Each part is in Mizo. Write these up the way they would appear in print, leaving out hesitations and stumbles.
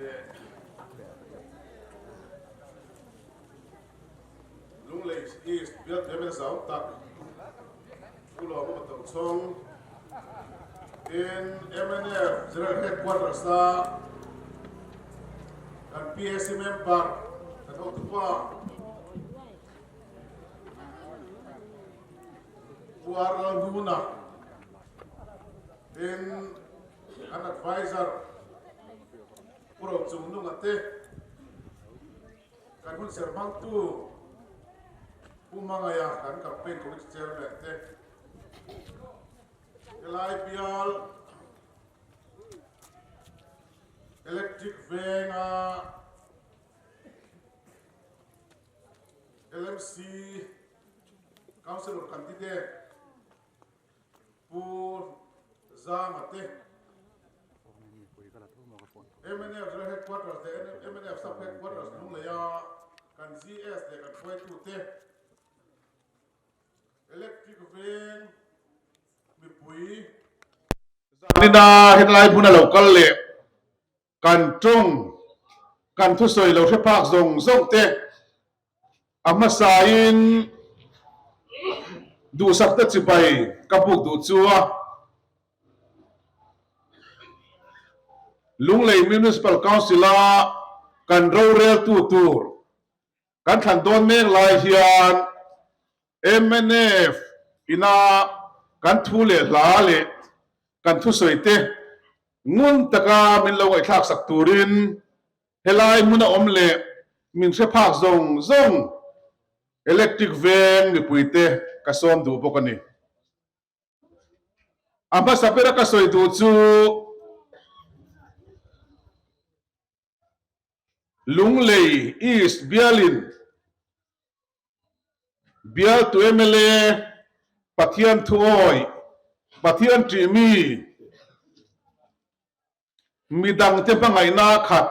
Leh Lunglei East bial Tlemel zau tak Pu Lawmawma Tochhawng tin mnf General Headquarters a kan PAC member kan hotupa Pu Arlalhnuna tin An adviser Pu Rochungnunga te, kan hun ser hmangtu Pu Mangaia kan campaign committee chairman te, helai bial electric venga LMC councillor candidate Pu Zama te, mnf General Headquarters leh mnf Sub Headquarters Lungleia kan GS leh kan hruaitute, Electric Veng mipui zanina hetlai hmuna lo kal leh kan tawng, kan thusawi lo hre phak zawng zawng te a hmasain duhsakna chibai ka buk duh chu a. Lunglei Municipal Council-a kan roreltu tur kan thlan dawn mek lai hian mnf ina kan thu leh hla leh kan thusawi te ngun taka min lo ngaihthlak sak turin helai hmun a awm leh min hre phak zawng zawng electric veng mipuite ka sawm duh bawk a ni. A hmasa bera ka sawi duh chu Lunglei East bialin Bialtu mla Pathian thuawi, Pathian ṭihmi, midangte hmangaihna a khat,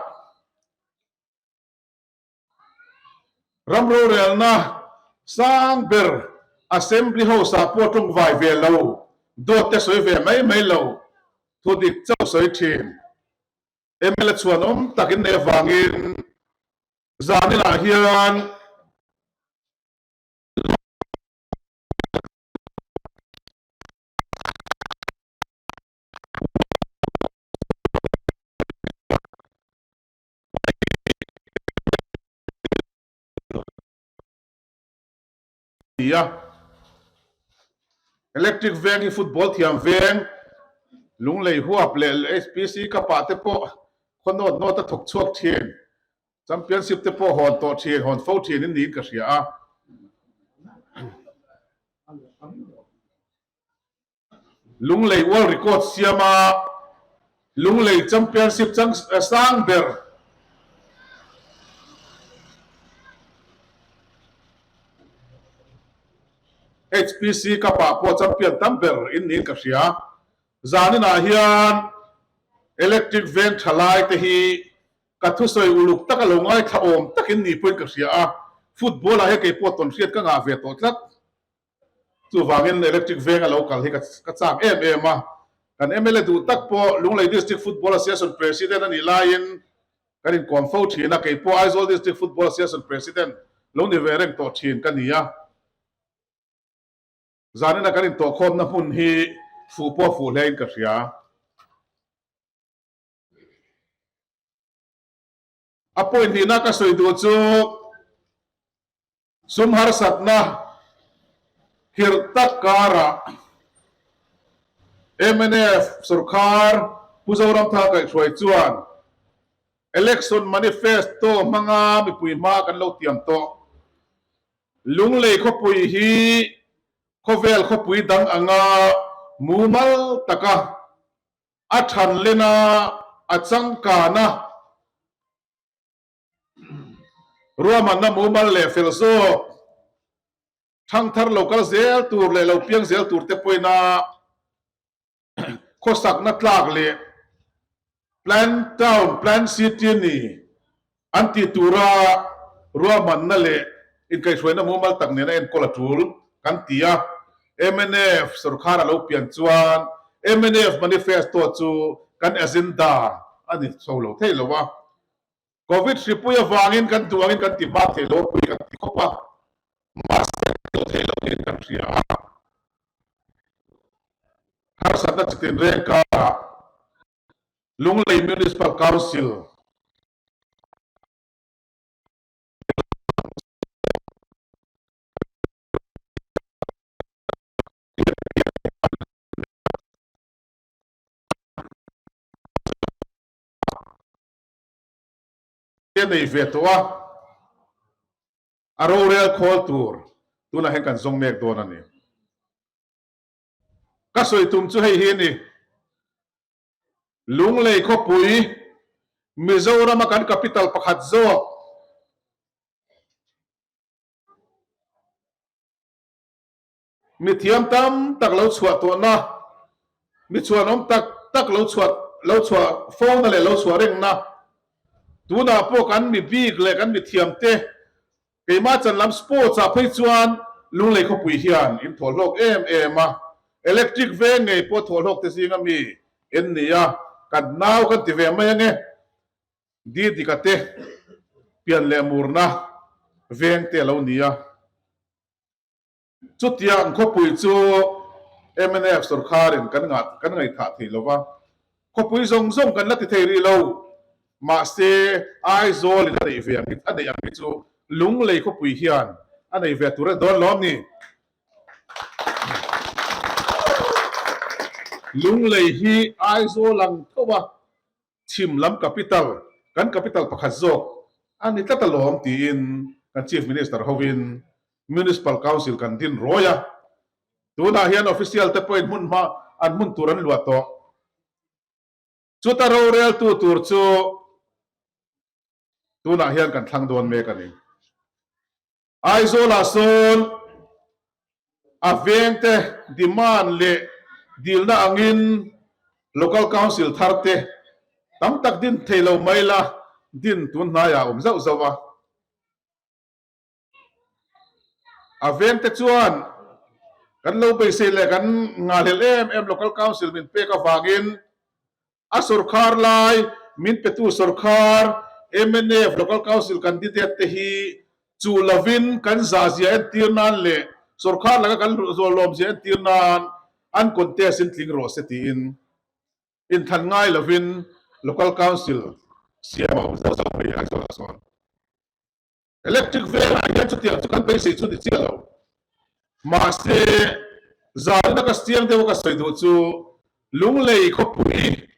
ram rorelna sang ber Assembly House ah pawh tawngvai ve lo, dawt te sawi ve mai mai lo, thudik chauh sawi ṭhin. Mla chuan awm takin nei avangin Zaninah hian a, Electric veng hi football thiam veng, Lunglei huap leh HPC Cup ah te pawh khaw nawt nawt a thawk chhuak thin. Championship te pawh hawn tawh thin, hawn fo thin in niin ka hria a. Lunglei World Record siama Lunglei Championship chang sang ber HPC Cup ah pawh champion tam ber in niin ka hria. Zaninah hian Electric Veng thalai te hi Ka thusawi uluk taka lo ngaithla awm takin ni pawhin ka hria a, football ah hian kei pawh tawn hriat ka ngah ve tawh tlat. Chuvangin electric veng a lo kal hi ka chak em em a, kan mla duh tak pawh Lunglei District Football Association President a nih laiin kan inkawm fo thin a, kei pawh Aizawl District Football Association President lo ni ve reng tawh thin ka ni a. Zanina kan intawhkhawmna hmun hi fuh pawh fuh hlein ka hria. A point hnihna ka sawi duh chu sum harsatna khirh tak karah mnf sorkar Pu Zoramthanga kaihhruai chuan election manifesto hmanga mipui hma kan lo tiam tawh. Lunglei khawpui hi khawvel khawpui dang anga mumal taka A than len a, a changkan a, ruahmanna mumal leh fel zawk, thangthar lo kal zel tur leh lo piang zel tur te pawhin a khawsakna tlak leh Plan Town, Plan City ni an tih tura ruahmanna leh inkaihhruaina mumal tak nena enkawl a tul kan ti a. Mnf sorkar a lo pian chuan mnf manifesto chu kan agenda a ni chho lo thei lo a. Covid hripui avangin kan duh angin kan ti hma thei lo pui kan ti khawp a, mahse kan duh thei lo niin kan hria a. Harsatna chitin reng karah Lunglei Municipal Council, Te nei ve tawh a, a rorel khawl tur tunah hian kan zawng mek dawn a ni. Ka sawi tum chu hei hi a ni, Lunglei khawpui Mizorama kan capital pakhat zawk, Mithiam tam tak lo chhuah tawhna, mi chhuanawm tak tak lo chhuah lo chhuah fona leh lo chhuah rengna, tunah pawh kan mi bik leh kan mithiam te keimah chan lam sports ah phei chuan Lunglei khawpui hian in thawh hlawk em em a, electric veng ngei pawh thawh hlawk te zinga mi en ni a, kan nau kan ti ve mai ange. Didika te pian leh murna veng te a lo ni a. Chutiang khawpui chu mnf sorkharin kan ngah kan ngaihthah thei lo va, khawpui zawng zawng kan la ti thei rih lo. Mahse, Aizawlin a neih ve ang hi a neih ang hi chu Lunglei khawpui hian a nei ve tur a ni dawn lawm ni. Lunglei hi Aizawl ang tho a, chhim lam capital, kan capital pakhat zawk a ni tlat alawm tiin kan Chief Minister hovin Municipal Council kan din rawi a, tunah hian official te pawhin hmun hma an hmun tur an luah tawh. Chuta roreltu tur chu tunah hian kan thlang dawn mek a ni. Aizawlah sawn a vengte demand leh dilna angin Local Council thar te tam tak din thei lo mai la din tun hnaiah a awm zauh zauh a. A vengte chuan kan lo beisei leh kan ngahhlelh em em Local Council min pek avangin A sorkar lai min petu sorkar mnf Local Council candidate te hi chu lovin kan zahzia entir nan leh sorkar laka kan lawmzia entir nan an contest in tling rawh se tiin inthlan ngai lovin Local Council siam a awm zauh zauh mai Aizawl ah sawn. Electric velah hian chutiang chu kan beisei chu ni chiah lo. Mahse, zalna ka siang deuh a ka sawi duh chu Lunglei khawpui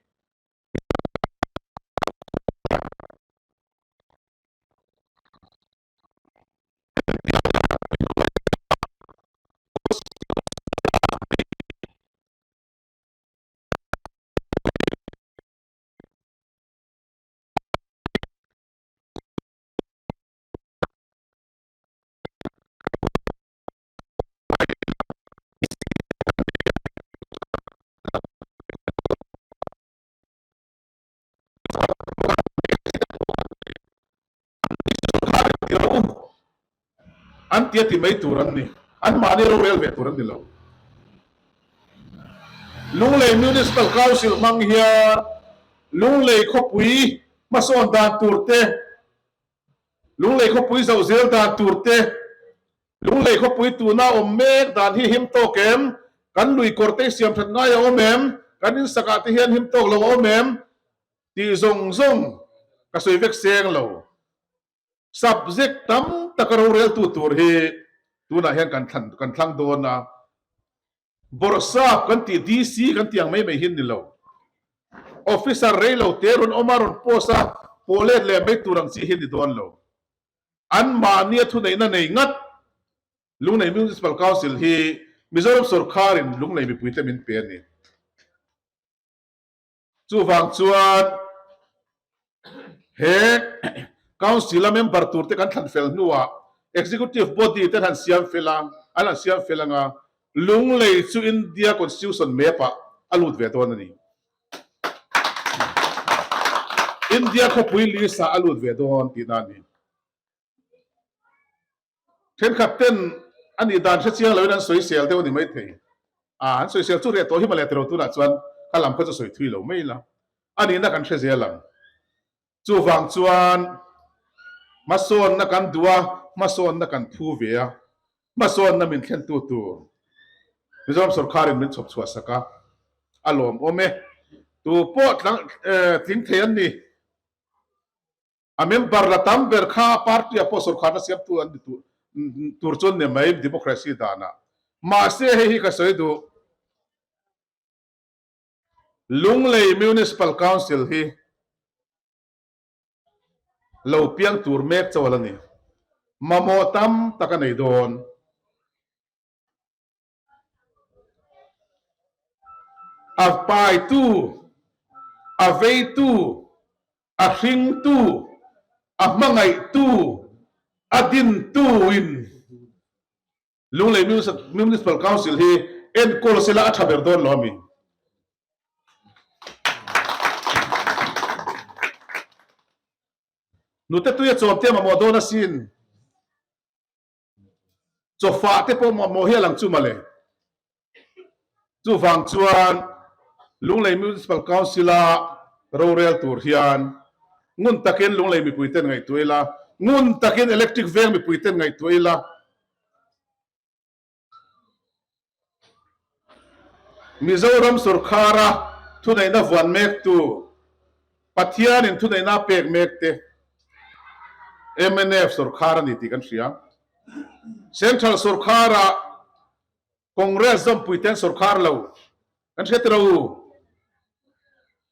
An tia ti mai tur an ni. An mahni rorel ve tur an ni lo. Lunglei Municipal Council hmang hian Lunglei khawpui hmasawn dan tur te, Lunglei khawpui zoh zel dan tur te, Lunglei khawpui tuna awm mek dan hi him tawk em? Kan lui kawr te hi siam that ngai a awm em? Kan insakah te hian him tawk lo a awm em? Tih zawng zawng ka sawi vek seng lo. Subject tam taka roreltu tur hi tunah hian kan thlan kan thlang dawn a. Bawrhsap kan tih DC kan tih ang mai mai hi ni lo. Officer rei lo te rawn awm a, rawn post a, pawh let leh mai tur ang chi hi ni dawn lo. An mahnia thuneihna nei ngat Lunglei Municipal Council hi Mizoram sawrkharin Lunglei mipuite min pe a ni. Chuvang chuan he Council a member tur te kan thlan fel hnuah Executive Body te han siam fel a, an han siam fel anga Lunglei chu India Constitution map ah a lut ve dawn a ni. India khawpui list ah a lut ve dawn tihna a ni. Thenkhat ten a nih dan hre chiang loin an sawisel deuh a ni maithei. A, an sawisel chu reh tawh hi mawle tiro tunah chuan kha lam kha chu sawi thui lo mai ila. A nihna kan hre zel ang. Chuvang chuan hmasawnna kan duh a, hmasawnna kan phu ve a, hmasawnna min thlentu tur Mizoram sorkarin min chhawp chhuah sak a, a lawmawm e. Tu pawh tling thei an ni. A member la tam ber kha party-ah pawh sorkarna siamtu an ni tur chuan ni mai democracy danah. Mahse hei hi ka sawi duh. Lunglei Municipal Council hi lo piang tur mek chauh a la ni. Mamawh tam tak a nei dawn. A paitu, a veitu, a hringtu, a hmangaihtu, a dintuin Lunglei Municipal Council hi enkawl sela a tha ber dawn lo a mi? Nute tui a chawm te mamawh dawn asin. Chawfah te pawh mamawh hi a lang chu mawle. Chuvang chuan Lunglei Municipal Council-a rorel tur hian ngun takin Lunglei mipuiten ngaihtuah ila, ngun takin Electric Veng mipuiten ngaihtuah ila, Mizoram sorkara thuneihna vuan mektu, Pathianin thuneihna a pek mek te mnf sorkar a ni tih kan hria. Central sorkara Congress zawmpui te an sorkar lo kan hria tiro u.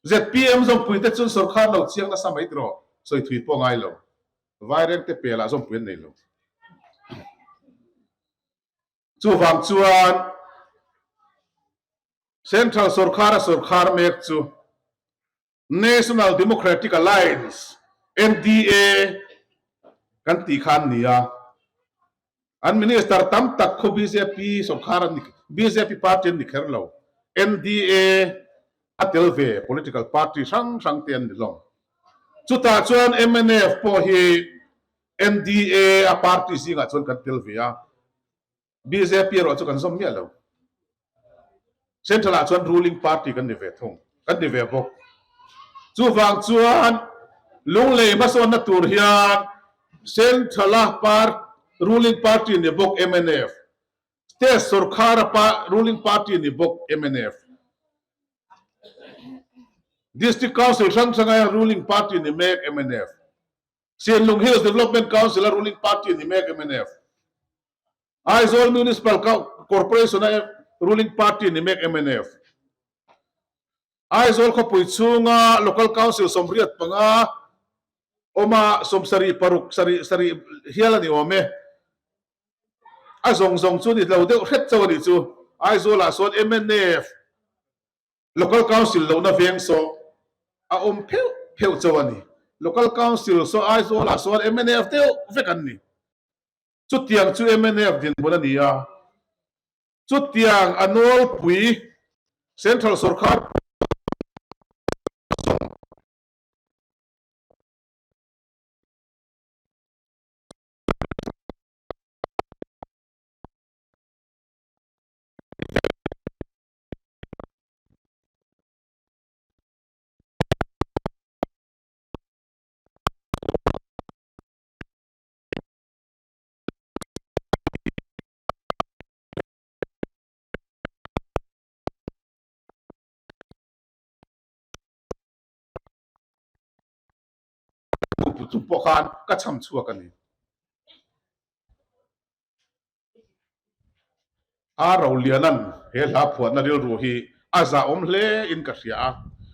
ZPM zawmpui te chu an sorkar lo chiang nasa mai tiro, sawi thui pawh ngai lo. Vaireng te pelah zawmpui an nei lo. Chuvang chuan Central sorkara sorkar mek chu National Democratic Alliance, NDA, kan tih kha an ni a. An minister tam tak khu bjp sorkar an ni, bjp party an ni kher lo. NDA a tel ve political party hrang hrang te an ni hlawm. Chutah chuan mnf pawh hi NDA a party zingah chuan kan tel ve a. Bjp erawh chu kan zawm miah lo. Central ah chuan ruling party kan ni ve thung, kan ni ve bawk. Chuvang chuan Lunglei hmasawnna tur hian Central a ruling party ni bawk mnf, State sorkar a ruling party ni bawk mnf, District Council hrang hranga ruling party ni mek mnf, Sinlung Hills Development Council a ruling party ni mek mnf, Aizawl Municipal Corporation a ruling party ni mek mnf, Aizawl khawpui chhunga Local Council 85 awma 76 sarih sarih hial a ni awm e. A zawng zawng chu ni lo deuh hret chauh a nih chu. Aizawlah sawn mnf Local Council lohna veng saw a awm pheuh pheuh chauh a ni. Local Council saw Aizawlah sawn mnf deuh vek an ni. Chutiang chu mnf dinhmun a ni a. Chutiang a nawlpui Central Sorkar zawng. Chung pawh khan ka cham chhuak a ni. A Rolianan he hla phuahna rilru hi a zahawm hle in ka hria a,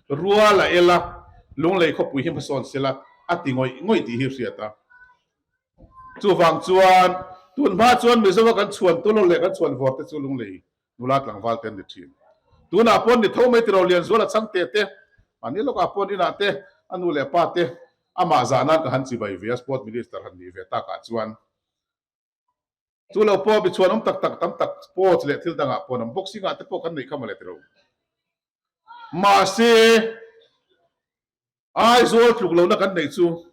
rual a el a, Lunglei khawpui hi hmasawn sela a ti ngawih ngawih tih hi hriat a. Chuvang chuan tun hma chuan Mizoa kan chhuan tulaw leh kan chhuan vawr te chu Lunglei nula tlangval te an ni thin. Tunah pawh ni tho mai tiro Lianzuala changte te, mahni lawkah pawh inah te a nu leh pa te amah zah nan ka han chibai ve a, Sport Minister han nih ve takah chuan Chu lo pawh mi chhuan awm tak tak tam tak sports leh thil dangah pawh an awm. Boxing ah te pawh kan neih kha mawle tiro. Mahse Aizawl tluk lohna kan neih chu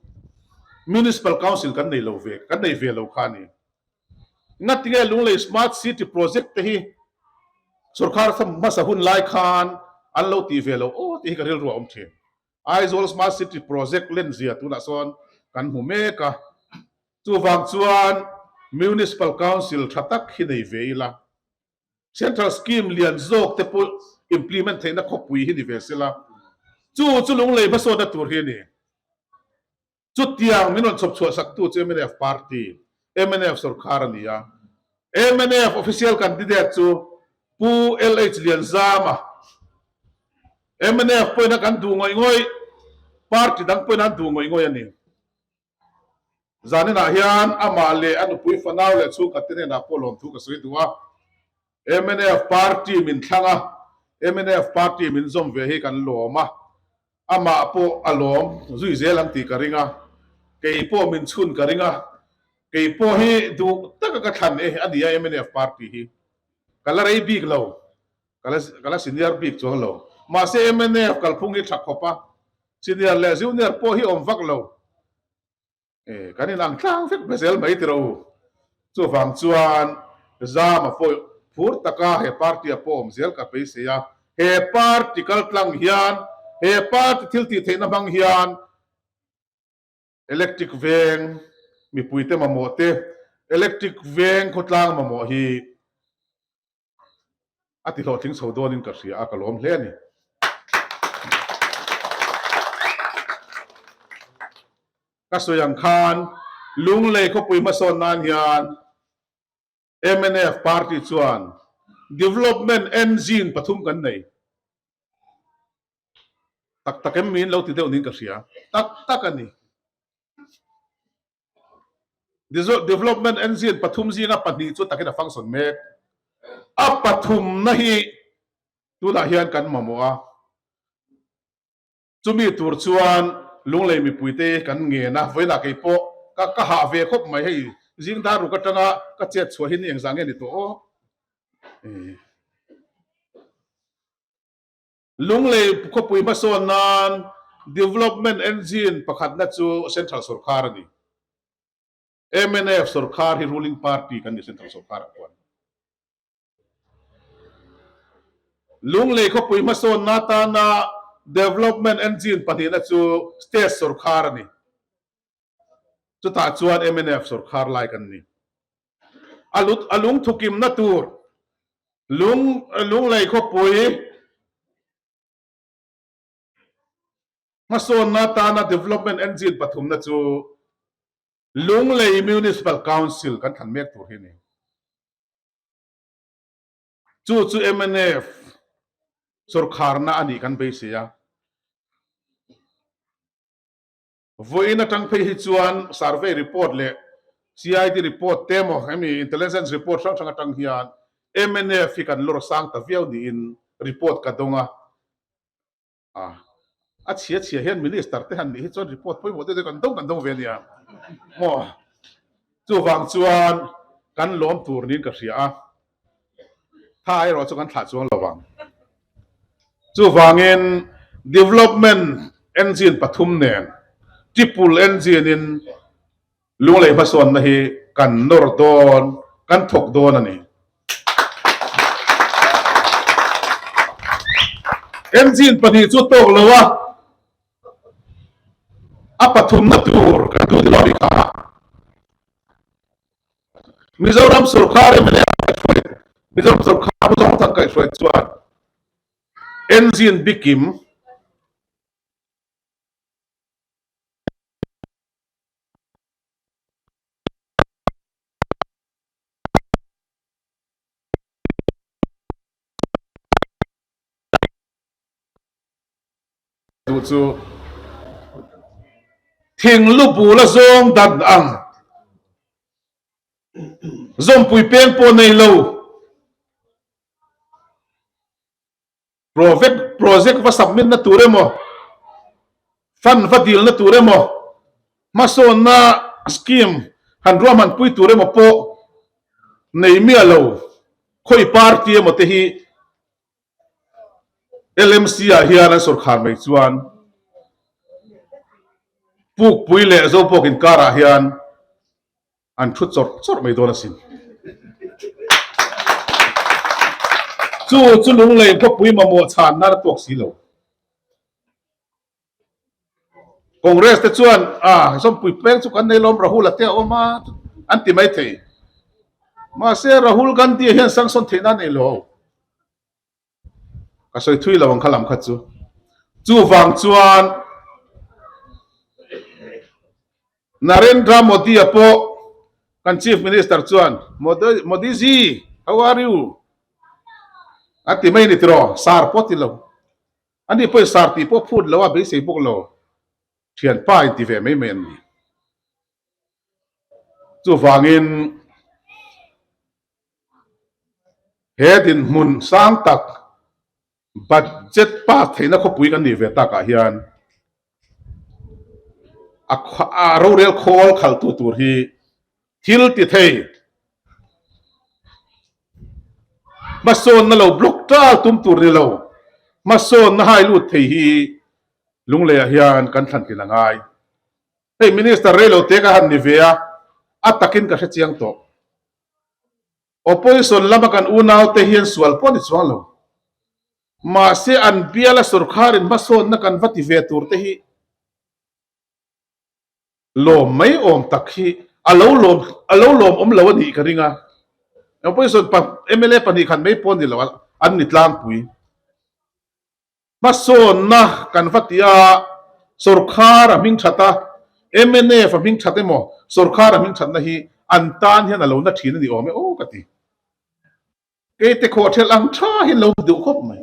Municipal Council kan nei lo ve, kan nei ve lo kha a ni. Ngatinge Lunglei Smart City Project te hi sorkar hmasa hun lai khan an lo tih ve lo aw tih hi ka rilru a awm thin. Aizawl Smart City Project lenzia tunah sawn kan hmu mek a, chuvang chuan Municipal Council tha tak hi nei ve ila, Central Scheme lian zawk te pawh implement theihna khawpui hi ni ve sela, chu chu lunglei hmasawnna tur hi a ni. Chutiang min rawn chhawp chhuah saktu chu mnf party, mnf sorkar a ni a. Mnf official candidate chu Pu LH Lianzama. Mnf pawhin a kan duh ngawih ngawih, party dang pawhin an duh ngawih ngawih a ni. Zaninah hian amah leh a nupui fanau leh chhungkhat te hnenah pawh lawmthu ka sawi duh a. Mnf party min thlang a, mnf party min zawm ve hi kan lawm a. Amah pawh a lawm zui zel ang tih ka ring a, kei pawh min chhun ka ring a, kei pawh hi duh taka ka thlan e a ni a mnf party hi. Ka la rei bik lo, ka la ka la senior bik chuang lo. Mahse mnf kalphung hi tha khawp a, senior leh junior pawh hi awm vak lo. E, kan inang tlang vek be zel mai tiro. Chuvang chuan Zama pawh phur taka he party-a pawh awm zel ka beisei a. He party kal tlang hian, he party thil tih theihna hmang hian electric veng mipuite mamawh te, electric veng khawtlang mamawh hi A ti hlawhtling chho dawnin ka hria a, ka lawm hle a ni. Ka sawi ang khan Lunglei khawpui hmasawn nan hian mnf party chuan development engine pathum kan nei. Tak tak em miin lo ti deuh niin ka hria. Tak tak a ni. Development engine pathum zinga pahnih chu takin a function mek. A pathumna hi tunah hian kan mamawh a, chumi tur chuan Lunglei mipuite kan ngen a, vawiinah kei pawh ka ka hah ve khawp mai hei zing dar ruk atanga ka chet chhuah hi ni engzah nge ni tawh aw. Lunglei khawpui hmasawn nan Development Engine pakhatna chu Central Sorkar a ni. Mnf sorkar hi ruling party kan ni Central sorkarah chuan. Lunglei khawpui hmasawnna atana Development Engine pahnihna chu State sorkar a ni. Chutah chuan mnf sorkar lai kan ni. A lut a lung thukimna tur lung Lunglei khawpui hmasawnna atana development engine pathumna chu Lunglei Municipal Council kan thlan mek tur hi a ni. Chu chu mnf sorkharna a nih kan beisei a. Vawiin atang phei hi chuan survey report leh CID report te emaw hemi intelligence report hrang hrang atang hian mnf hi kan lawr sang ta viau niin report ka dawng a. A chhia chhia hian minister te han nih hi chuan report pawimawh deuh deuh kan dawng kan dawng ve a nia maw. Chuvang chuan kan lawm tur niin ka hria a. Tha erawh chu kan thlah chuang lo vang. Chuvangin development engine pathum nen triple engine in Lunglei hmasawnna hi kan nawr dawn, kan thawk dawn a ni. Engine pahnih chu tawk lo a, a pathumna tur kan duh ni lo a ni kha. Mizoram sorkar mla a kaihhruai Mizoram sorkar pu zawng tak kaihhruai chuan engine bikim Duh chu thing lu bul a zawng dan ang zawmpui peng pawh nei lo project project va submit na tur emaw fund va dil na tur emaw hmasawnna scheme han ruahman pui tur emaw pawh nei miah lo khawi party emaw te hi LMC ah hian an sawrkhar mai chuan Pukpui leh Zopawk inkarah hian an thu chawrh chawrh mai dawn asin. Chu chu Lunglei khawpui mamawh chhan nan a tawk si lo. Congress te chuan a Zawmpui peng chu kan nei lawm Rahul a te a awm a an ti mai thei. Mahse Rahul Gandhi a hian sanction theihna a nei lo. Ka sawi thui lo ang kha lam kha chu. Chuvang chuan Narendra Modi a pawh kan Chief Minister chuan Modi ji how are you? A ti mai a ni tiraw? Sar pawh a ti lo. Ani pawhin sar tih pawh phut lo a beisei bawk lo. Thianpa in ti ve mai mai an ni. Chuvangin he dinhmun sang tak Budget pass theihna khawpui kan nih ve takah hian a rorel khawl khaltu tur hi thil ti thei hmasawnna lo block tal tum tur ni lo hmasawnna hai lut thei hi Lungleiah hian kan thlan tlin a ngai. Hei Minister reilo te ka han ni ve a, a takin ka hrechiang tawh. Opposition lama kan unaute hian sual pawh a ni chuang lo. Mahse an biala sorkharin hmasawnna kan va ti ve tur te hi lawm mai awm tak hi a lo lawm a lo lawm awm lo a nih ka ring a. Opposition pa mla pahnih khan mai pawh a ni lo a, an ni tlangpui. Hmasawnna kan va ti a, sorkar a hming that a, mnf a hming that emaw sorkar a hming thatna hi an tan hian a lo na thin a ni awm e aw ka ti. Keite khawh thelh ang tha hi lo duh khawp mai.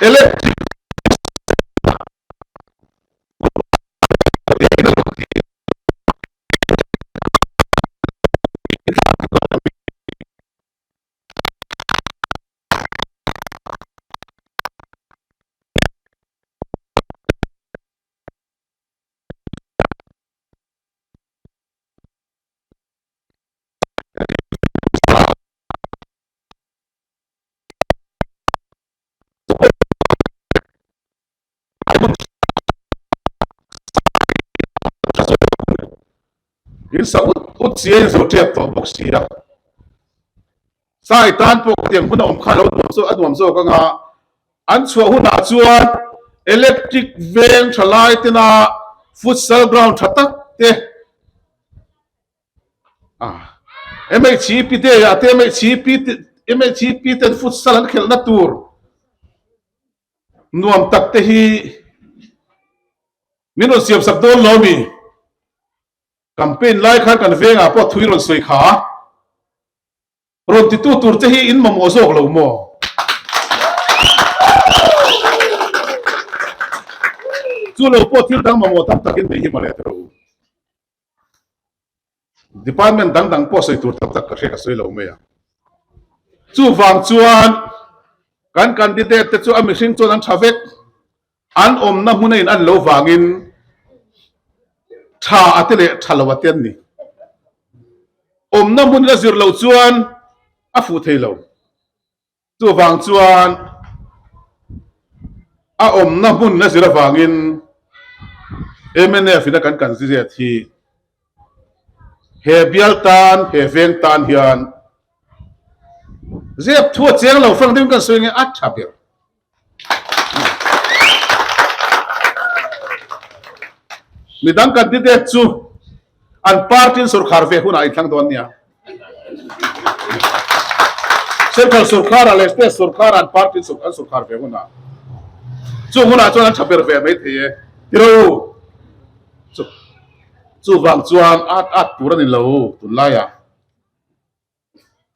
Electric In sa ut ut si a in zo tep tawh bawk si a. Sai tan pawh khatiang hun a awm kha lo nuam zawk a nuam zawk anga an chhuah hunah chuan electric veng tha lai tena futsal ground tha tak te MHP day ah te MHP MHP ten futsal an khelhna tur nuam tak te hi min rawn siam sak dawn lo mi. Campaign lai khan kan vengah pawh thui rawn sawi kha rawn titu tur che hi in mamawh zawk lo maw? Chu lo pawh thil dang mamawh tam takin nei hi mawle tawh u. Department dang dang pawh sawi tur tam tak ka hria ka sawi lo mai a. Chuvang chuan kan candidate te chu a mihring chuan an tha vek. An awmna hmuna in an lo vangin tha a te leh tha lo a te an ni. Awmna hmun la zir loh chuan a fuh thei lo. Chuvang chuan a awmna hmun la zir avangin mnf ina kan candidate hi he bial tan, he veng tan hian zep thu a cheng lo fang deuhin kan sawi nge a tha ber. Midang candidate chu an party in sorkar ve hunah a inthlang dawn nia. Central sorkar ah leh state sorkar ah an party in an sorkar ve hunah chung hunah chuan an tha ber ve mai thei e. Tiro chu chuvang chuan at at tur a ni lo tunlaiah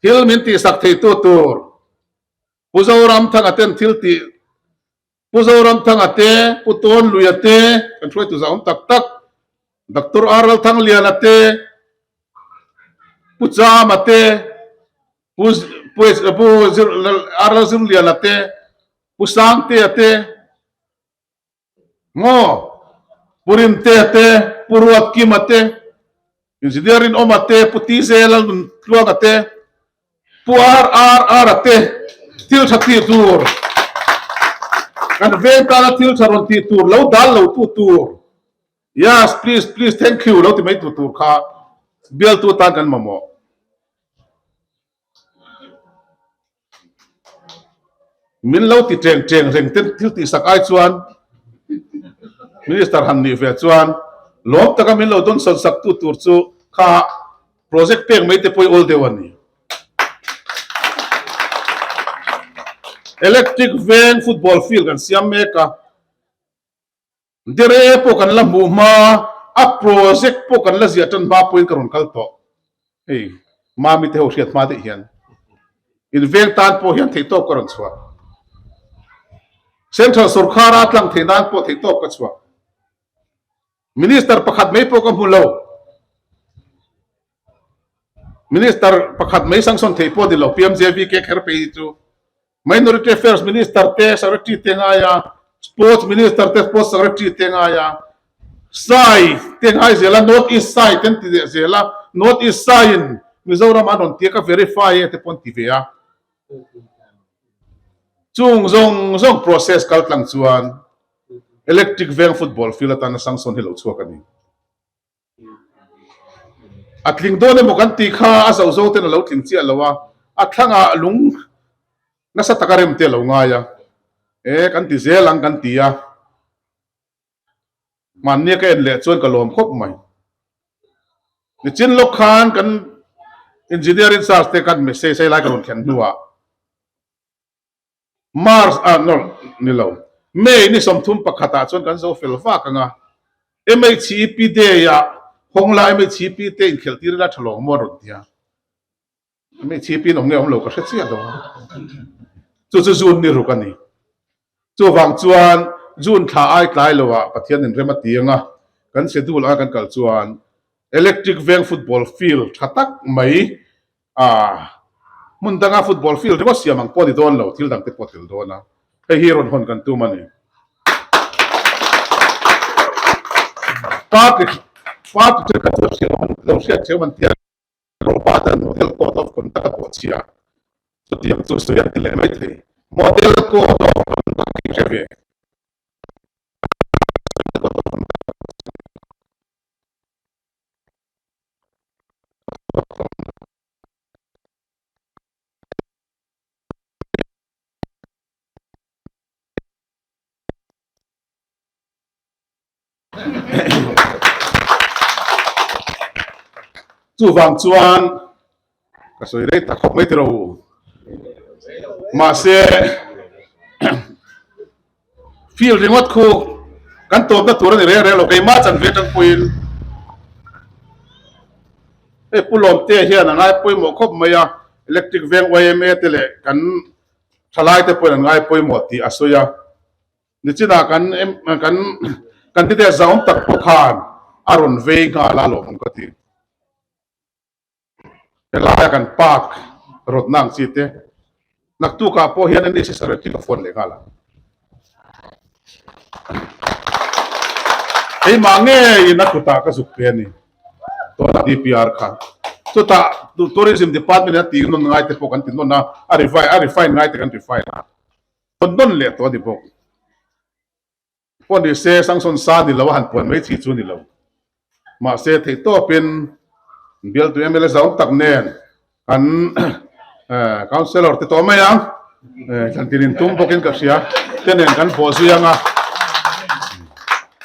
thil min tihsak theitu tur Pu Zoramthanga ten thil tih Pu Zoramthanga te, Pu Tawnluia te, kan hruaitu zah awm tak tak, Doctor R Lalthangliana te, Pu Chama te, Pu Pu R Lalzirliana te, Pu Sangtea te, Maw? Pu Rimtea te, Pu Ruatkima te, Engineer Rinawma te, Pu TJ Lalnuntluanga te, Pu RRR-a te thil tha tih tur, kan veng tana thil tha rawn tih tur, lo dal lo tu tur, yes, please, please, thank you lo ti mai tu tur kha bialtu tan kan mamawh. Min lo ti teng teng reng te thil tihsak ai chuan Minister han nih ve chuan lawm taka min lo dawnsawn sak tu tur chu kha project pek mai te pawh i awl deuh a ni. Electric veng football field kan siam mek a. Dere pawh kan la hmuh hma, a project pawh kan la ziah tan hma pawhin ka rawn kal tawh. Hei, Mami te ho hriat hma daih hian in veng tan pawh hian theihtawp ka rawn chhuah. Central sorkara tlang theih nan pawh theihtawp ka chhuah. Minister pakhat mai pawh ka hmu lo. Minister pakhat mai sanction theih pawh ni lo, PMJVK kher phei hi chu. Minority Affairs Minister te Secretary te ngai a, Sports Minister te Sports Secretary te ngai a, Sai te ngai zel a, North East Sai te an ti leh zel a, North East Sai in Mizoram an rawn tia ka verify e te pawh an ti ve a. Chung zawng zawng process kal tlang chuan Electric Veng Football Field atana sanction hi lo chhuak a ni. A tling dawn emaw kan tih kha a zo zo ten a lo tling chiah lo a, a thlangah lung nasa taka rem te a lo ngai a, e kan ti zel ang kan ti a, hmannia ka en leh chuan ka lawm khawp mai. Nichin lawk khan kan engineer in charge te khan message hei lai ka rawn thlen hnuah, March ah no ni lo, May ni 31 ah chuan kan zo fel vak ang a, MHEP Day ah hawng la MHEP te inkhelh tir ila tha lawng maw a rawn ti a, MHEP in awm nge awm lo ka hre chiah lo a, chu chu June ni ruk a ni. Chuvang chuan June thla ai tlai lo ah Pathian in rem a ti ang a, kan schedule anga kan kal chuan Electric Veng Football Field tha tak mai A, hmun danga football field ringawt siam ang pawh ni dawn lo, thil dang te pawh tel dawn a, hei hi rawn hawn kan tum a ni. Party party thenkhat chu hriat awm lo hriat theuh an tia Robert an model code of conduct a pawh chhia, chutiang chu sawi an ti leh mai thei. Model code of conduct hi hre ve. Chuvang chuan ka sawi rei tak khawp mai tiro mahse Field ringawt khu kan tawpna tur a ni reng reng lo, keimah chan ve atang pawhin hei Pu Lawmte hian a ngai pawimawh khawp mai a, Electric Veng yma te leh kan thalai te pawhin an ngai pawimawh tih a sawi a, nichinah kan kan candidate zahawm tak pawh khan a rawn vei nghal a lawmawm ka ti. Helaia kan park rawtna ang chi te naktukah pawh hian NDC secretary ka phone leh nghal ang. Keimah ngeiin a kutah ka zuk pe a ni tuna DPR kha. Chutah Tourism Department in a tih nawn ngai te pawh kan ti nawn a, a refine a refine ngai te kan refine a, tawn nawn leh tawh a ni bawk. Pawh ni se Sangsawn sa ni lo a han puan mai chi chu ni lo. Mahse theihtawpin bialtu mla zau tak nen kan councillor te tawh mai ang thlan tin in tum bawkin ka hria te nen kan bawh zui ang a.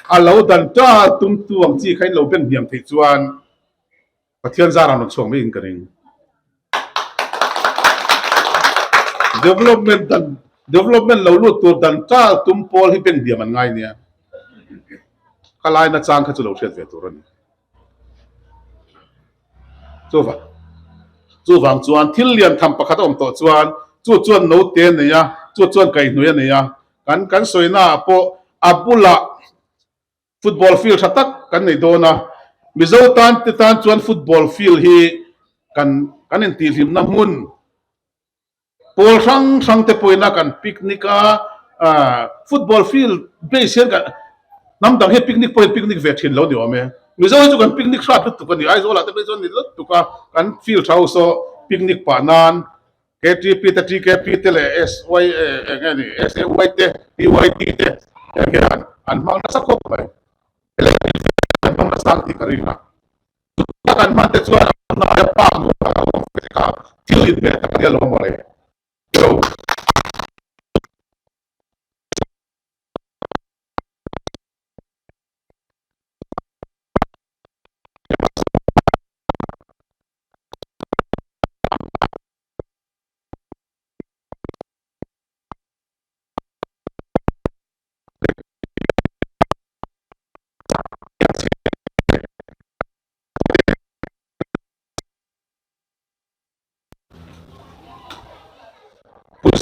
A lo dan ta tumtu ang chi kha in lo beng hniam theih chuan Pathian zar ang rawn chhuak mai in ka ring. Development dan development lo lut tur dan tal tum pawl hi beng hniam an ngai nia. Ka lai na chang kha chu lo hriat ve tur a ni. Chuvang chuvang chuan thil lian tham pakhat a awm tawh chuan chu chuan note a nei a, chu chuan kaihhnawih a nei a. Kan kan sawina ah pawh a bulah Football field tha tak kan nei dawn a, Mizo tan te tan chuan football field hi kan kan intihhlimna hmun pawl hrang hrang te pawhin a kan picnic a, football field base hian kan hnam dang hi picnic pawhin picnic ve thin lo ni awm e. Mizo hi chu kan picnic hrat lutuk a ni, Aizawl ah te phei chuan ni lutuk a, kan field tha ho saw picnic pah nan KTP te, TKP te leh SY eng nge ni SAY te, PYT te heng hian an hmang nasa khawp mai. Electric an hmang nasa ang tih ka ring a. Chutah kan hman te chuan a hnaia park nuam tak a awm ve kha thil inhmeh tak a nia lo maw le. Yo.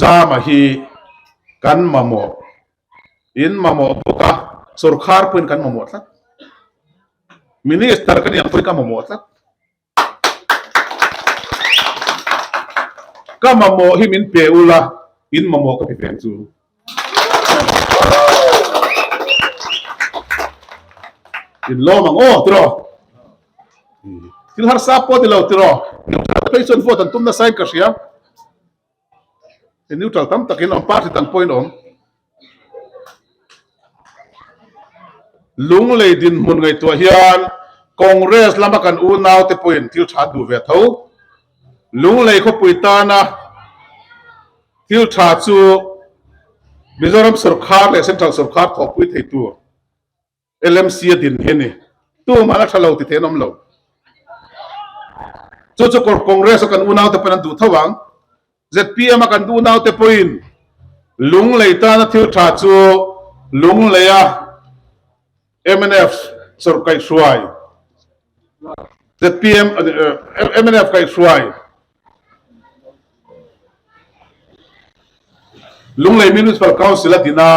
Lianzama hi kan mamawh, in mamawh bawk a, sorkar pawhin kan mamawh tlat. Minister ka nih ang pawhin ka mamawh tlat. Ka mamawh hi min pe ula, in mamawh ka ti ve ang chu. In lawm ang aw tiraw. Thil harsa pawh ni lo tiraw. Neutral phei chuan vote an tum nasa in ka hria. Neutral tam takin awm party dang pawhin awm. Lunglei dinhmun ngaihtuah hian Congress lama kan unaute pawhin thil tha an duh ve tho. Lunglei khawpui tana Thil tha chu Mizoram sorkar leh Central sorkar thawhpui thei tur LMC a din hi a ni. Tumah a tha lo ti thei an awm lo. Chu chu Congress a kan unaute pawhin an duh tho ang. ZPM a kan unaute pawhin Lunglei tana thil tha chu Lungleia mnf sawrkaihhruai ZPM mnf kaihhruai Lunglei Municipal Council a din a,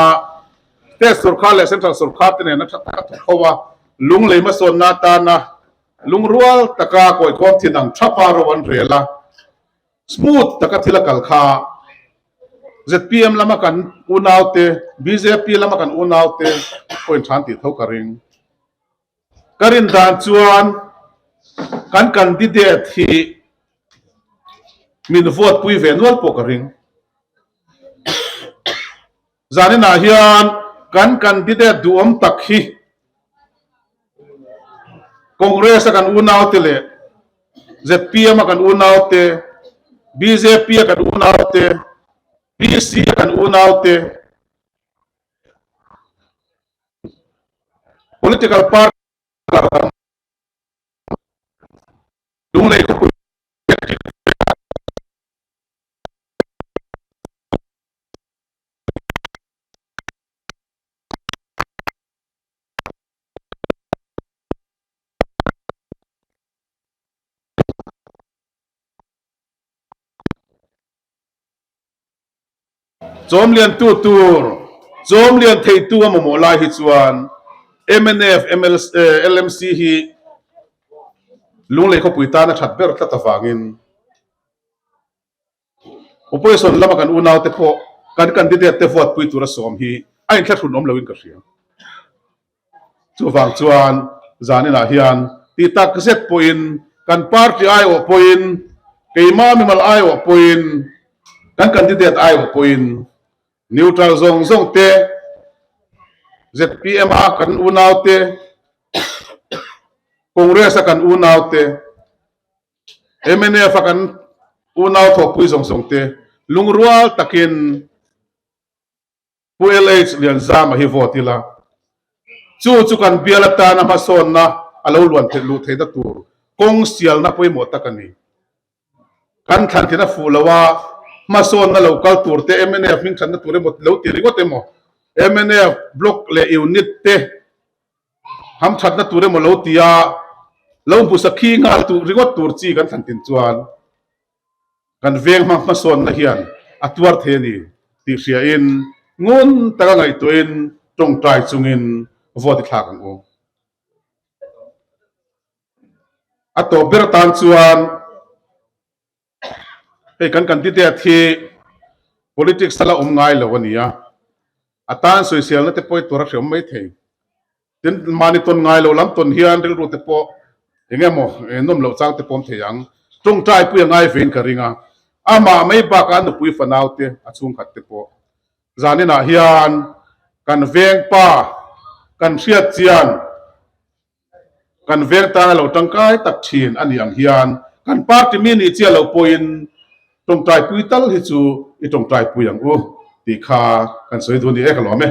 State sorkar leh Central sorkar te nena tha taka thawk ho a, Lunglei hmasawnna atana lungrual taka kawikhawm thin ang thapa ro an rel a, smooth taka thil a kal kha zpm lama kan unaute, bjp lama kan unaute pawhin tha an tih tho ka ring. Ka rin dan chuan kan candidate hi min vote pui ve nual pawh ka ring. Zaninah hian kan candidate duhawm tak hi Congress a kan unaute leh zpm a kan unaute, bjp a kan unaute, PC a kan unaute, Political party Lunglei khawpui Chawmliantu tur, chawmlian theitu a mamawh lai hi chuan mnf, LMC hi Lunglei khawpui tan a that ber tlat avangin Opposition lama kan unaute pawh kan candidate te vote pui tura sawm hi a inthlahrun awm loin ka hria. Chuvang chuan zaninah hian ti tak zet pawhin kan party aiawh pawhin, keimah mimal aiawh pawhin, kan candidate aiawh pawhin neutral zawng zawng te, zpm a kan unau te, Congress a kan unau te, mnf a kan unau thawkpui zawng zawng te lungrual takin Pu LH Lianzama hi vote ila, chu chu kan bial atana hmasawnna a lo luan theih luh theihna tur kawng sialna pawimawh tak a ni. Kan thlan thin a fuh lo a, hmasawnna lo kal tur te mnf hming thatna tur emaw lo ti ringawt emaw, mnf block leh unit te hamthatna tur emaw lo ti a, lo hmusa khi nghal tur ringawt tur chi kan thlan tin chuan Kan veng hma hmasawnna hian a tuar thei a ni tih hriain ngun taka ngaihtuahin tawngtai chungin vote i thlak ang u. A tawp ber atan chuan hei kan candidate hi politics a la awm ngai lo a ni a, a tan sawiselna te pawh i tuar a hreawm mai thei. Tin, mahni tawn ngai lo lam tawn hian rilru te pawh eng emaw nawm loh chang te pawm thei ang. Tawngtai pui a ngai vein ka ring a, amah mai bakah a nupui fanau te, a chhungkhat te pawh. Zaninah hian kan veng pa kan hriat chian kan veng tana lo tangkai tak thin a nih ang hian kan party mi nih chiah loh pawhin tawngtai pui tal hi chu i tawngtai pui ang u tih kha kan sawi duh a ni e ka lawm e.